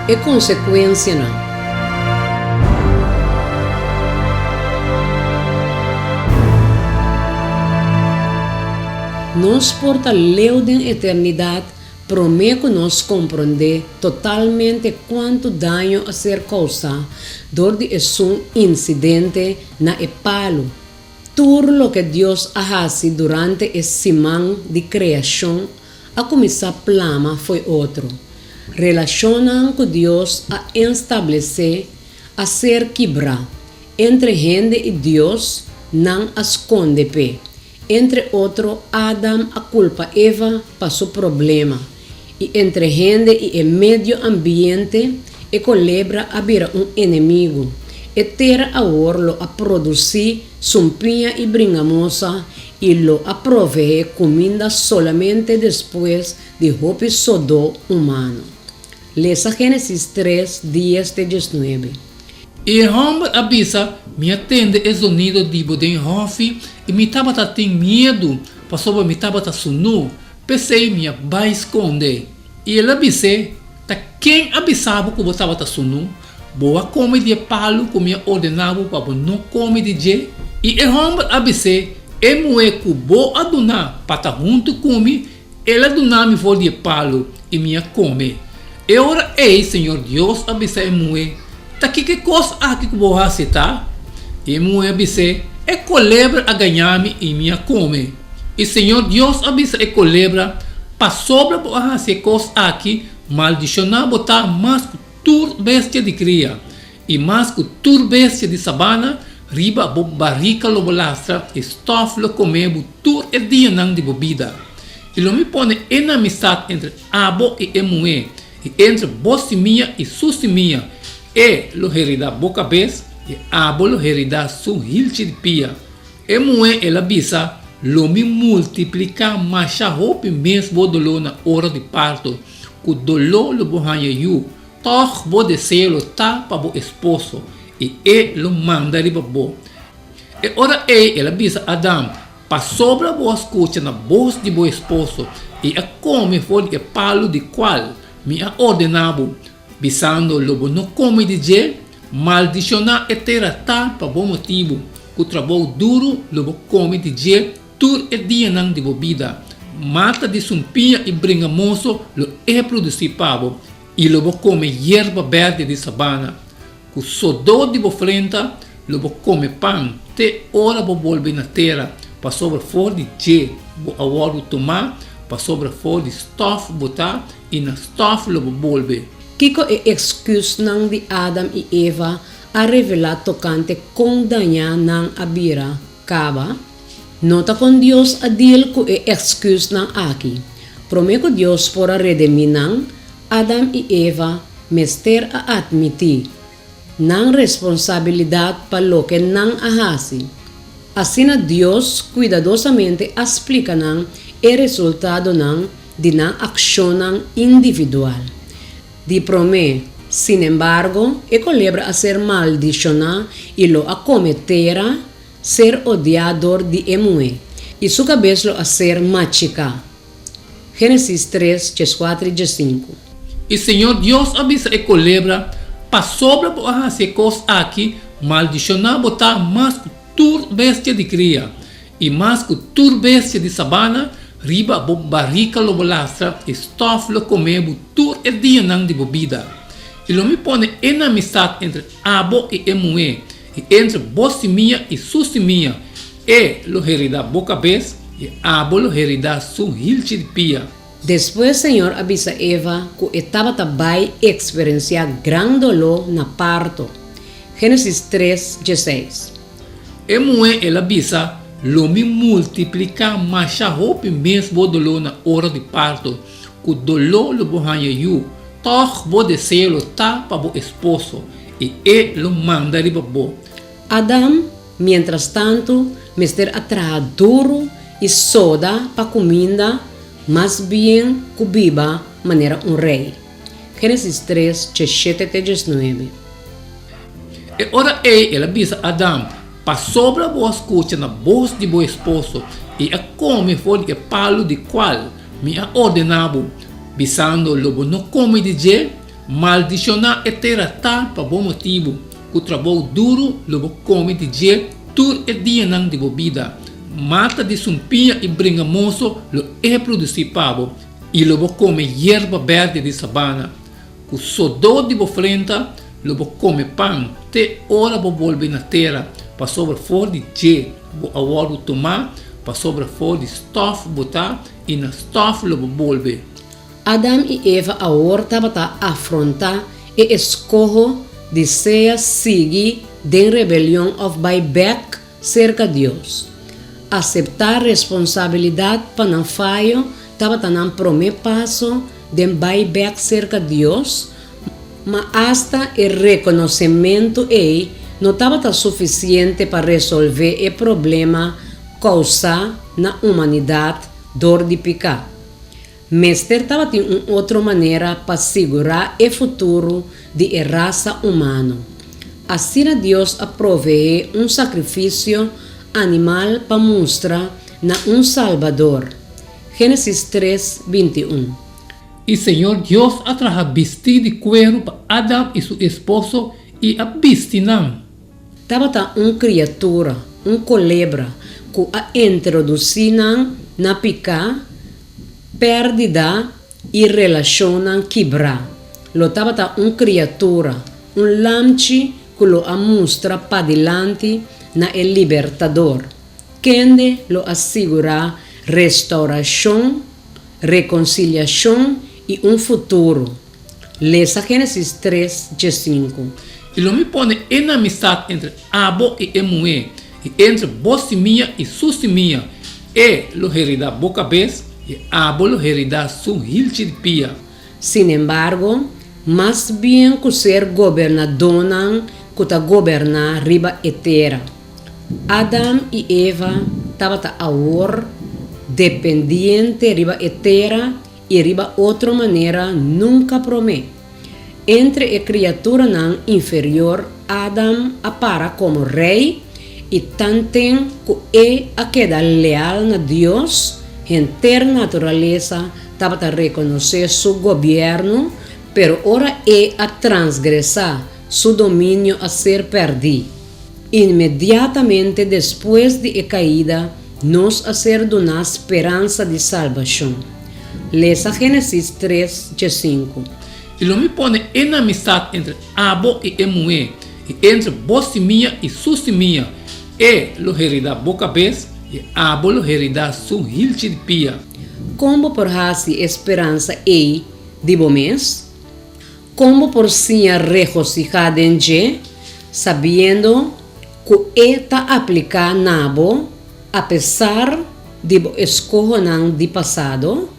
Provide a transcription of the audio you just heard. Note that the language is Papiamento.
E konsekuensianan. Nos por ta leu den eternidat promé ku nos komprondé totalmente kuantu daño a ser kousá dor di esun insidente na e palu. Tur loke Dios a hasi durante e siman di kreashon a kuminsá plama fo'i otro. Relashonnan ku Dios a establesé a ser kibrá. Entre hende i Dios, nan a skonde p'e. Entre otro, Adam a kulpa Eva pa su problema. I entre hende i e medio ambiente, e kolebra a bira un enemigu. E tera awor lo a produsí sumpiña i bringamosa i lo a proveé kuminda solamente despues di hopi sodó humano. Lesa Génesis tres, dies te diesnuebe. I e hòmber a bisa, Mi a tende e zonido di bo den hòfi i mi tabata tin miedu, pasobra mi tabata sunú, p'esei mi a bai skonde. I el a bis'é, Ta ken a bisa bo ku bo tabata sunú? Bo a kome di e palu ku mi a ordená bo pa bo no kome di dje? I e hòmber a bis'é, E muhé ku bo a duna pa ta huntu ku mi, el a duna mi for di e palu, i mi a kome. E ora ei Señor Dios a bisa e muhé, Ta kiko e kos aki ku bo a hasi ta? I e muhé a bis'é, E kolebra a gañá mi i mi a kome. I Señor Dios a bisa e kolebra, Pasobra bo a hasi e kos aki, maldishoná bo ta mas ku tur bestia di kria, i mas ku tur bestia di sabana, riba bo barika lo bo lastra i stòf lo kome bo tur e dianan di bo bida. I lo mi pone enamistat entre abo i e muhé, i entre bo simia i su simia, e lo heridá bo kabes i abo lo heridá su hilchi di pia. E muhé el a bisa, Lo mi multipliká masha hopi mes bo doló na ora di parto, ku doló lo bo haña yu, tòg bo deseo lo ta pa bo esposo, i e lo manda riba bo. E ora ei el a bisa Adam, Pasobra bo a skucha na bos di bo esposo i a kome for di e palu di kual mi a ordená bo, bisando, Lo bo no kome di dje, maldishoná e tera ta pa bo motibu, ku trabou duru lo bo kome di dje tur e dianan di bo bida. Mata di sumpiña i bringamoso lo e produsí pa bo, i lo bo kome yerba bèrdè di sabana. Ku sodó di bo frenta lo bo kome pan te ora bo bolbe na tera, pasobra for di dje bo a wòrdu tumá, pasobra for di stòf bo ta i na stòf lo bo bolbe. Kiko e eksküsnan di Adam i Eva a revelá tokante kon dañá nan a bira kaba? Nota kon Dios a dil ku e eksküsnan aki. Promé ku Dios por a redemí nan, Adam i Eva mester a atmití nan responsabilidat pa loke nan a hasi. Asina Dios kuidadosamente a splika nan e resultadonan di nan akshonnan individual. Di promé, sinembargo, e kolebra a ser maldishoná i lo a kome tera, ser odiá dor di e muhé, i su kabes lo a ser machiká. Génesis tres, dieskuater i diesinku. I Señor Dios a bisa e kolebra, Pasobra bo a hasi e kos aki, maldishoná bo ta mas ku tur bestia di kria, i mas ku tur bestia di sabana, riba bo barika lo bo lastra i stòf lo kome bo tur e dianan di bo bida. I lo mi pone enamistat entre abo i e muhé, i entre bo simia i su simia, E lo heridá bo kabes i abo lo heridá su hilchi di pia. Despues Señor a bisa Eva ku e tabata bai eksperensiá gran doló na parto. Génesis tres, dieseis. E muhé el a bisa, Lo mi multipliká masha hopi mes bo doló na ora di parto, ku doló lo bo haña yu, tòg bo deseo lo ta pa bo esposo, i e lo manda riba bo. Adam, mientras tantu, mester a traha duru i soda pa kuminda mas bien ku biba manera un rei. Génesis tres, djeshete te djesnuebe. E ora ei el a bisa Adam, Pasobra bo a skucha na bos di bo esposo i a kome for di e palu di kual mi a ordená bo, bisando, Lo bo no kome di dje? Maldishoná e tera ta pa bo motibu, ku trabou duru lo bo kome di dje tur e dianan di bo bida. Mata di sumpiña i bringamoso lo e produsí pa bo, i lo bo kome yerba bèrdè di sabana. Ku sodó di bo frenta lo bo kome pan te ora bo bolbe na tera, pasobra for di dje bo a wòrdu tumá, pasobra for di stòf bo ta i na stòf lo bo bolbe. Adam i Eva awor tabata afrontá e eskoho di sea sigui den rebelion òf bai bèk serka Dios. Aseptá responsabilidat pa nan fayo tabata nan promé paso den bai bèk serka Dios, ma asta e rekonosementu ei no tabata sufisiente pa resolvé e problema kousá na humanidat dor di piká. Mester tabatin un otro manera pa sigurá e futuro di e rasa humano. Asina Dios a proveé un sakrifisio animal pa mustra na un Salbador. Génesis tres, 21. I Señor Dios a traha bistí di kueru pa Adam i su esposo i a bisti nan. Tabata un kriatura, un kolebra, ku a introdusí nan na piká, pèrdida i relashonnan kibrá. Lo tabata un kriatura, un lamchi ku lo a mustra padilanti na e Libertador, kende lo a sigurá restourashon, rekonsiliashon i un futuro. Lesa Génesis tres, diesinku. I lo mi pone enemistat entre abo i e muhé, i entre bo simia i su simia, e lo heridá bo kabes, i abo lo heridá su hilchi di pia. Sinembargo, mas bien ku ser gobernadónan ku ta goberná riba e tera, Adam i Eva tabata awor dependiente riba e tera i riba otro manera nunka promé. Entre e kriaturanan inferior Adam a para komo rei i tanten ku e a keda leal na Dios, henter naturalesa tabata rekonosé su gobièrnu, pero ora e a transgresá su dominio a ser pèrdí. Inmediatamente despues di e kaida, nos a ser duná speransa di salbashon. Lesa Génesis tres, diesinku. I lo mi pone enemistat entre abo i e muhé, i entre bo simia i su simia, e lo heridá bo kabes, i abo lo heridá su hilchi di pia. Kon bo por hasi e speransa ei di bo mes? Kon bo por siña regosihá den dje, sabiendo ku e ta apliká na bo apesar di bo eskohonan di pasado?